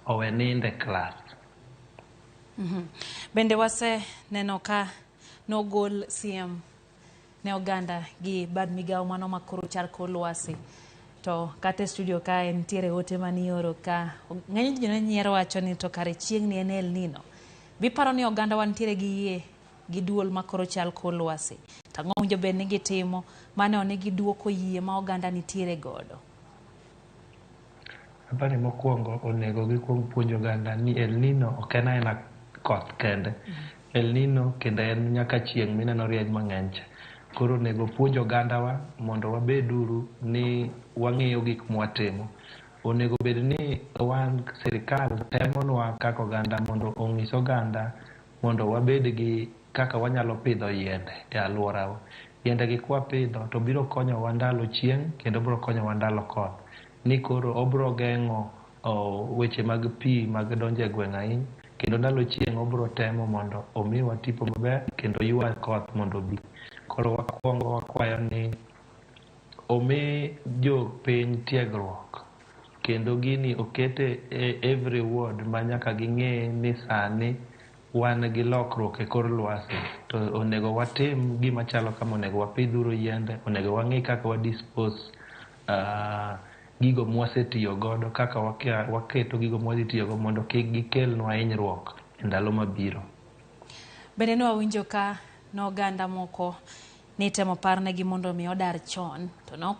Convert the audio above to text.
owe nindo e klas. Bende wase neno ka nogol siem ne oganda gi bad migawo mano makoro chal kor lwasi. To kata e studio kae nitiere ote manioro ka ng'eny ji ne nyiero wacho ni to kare chieng' ni en El Nino. Biparo ni oganda wa nitiere gi yie gi duol makoro chal kor lwasi. To ang'o mowinjo bed ni gitimo mane one giduoko yie ma oganda nitiere godo? Apani mokwongo onego gikuong puonj oganda ni El Nino ok en aena koth kende. El Nino kendo en nyaka chieng' mineno rieny mang'eny cha. Koro onego puonj ogandawa mondo wabeduru ni wang'iyo gik mwatimo. Onego bed ni wan sirikal temonwa kaka oganda mondo onyis oganda mondo wabed gi kaka wanyalo pidho yiende e alworawa. Yiende gi kwapidho to biro konyowa ndalo chieng' kendo biro konyowa ndalo koth. Ni koro obiro geng'o weche mag pi mag donjo e gweng' ahinya kendo ndalo chieng' obiro temo mondo omiwa tipo maber kendo ywa koth mondo obi. Koro wakwongo wakwayo ni omi jopiny tiegruok kendo gini okete e every ward ma nyaka ging'e ni sani wan gi lokruok e kor lwasi to onego watim gima chalo kama, onego wapidhuru yiende, onego wang'i kaka wa dispose gigo mwasetiyo godo, kaka waketo gigo mwadhi tiyogo mondo kik gikelnwa hinyruok e ndalo mabiro. Bende ne wawinjo ka noganda moko nitemo parnegi mondo mi odar chon to ne ok.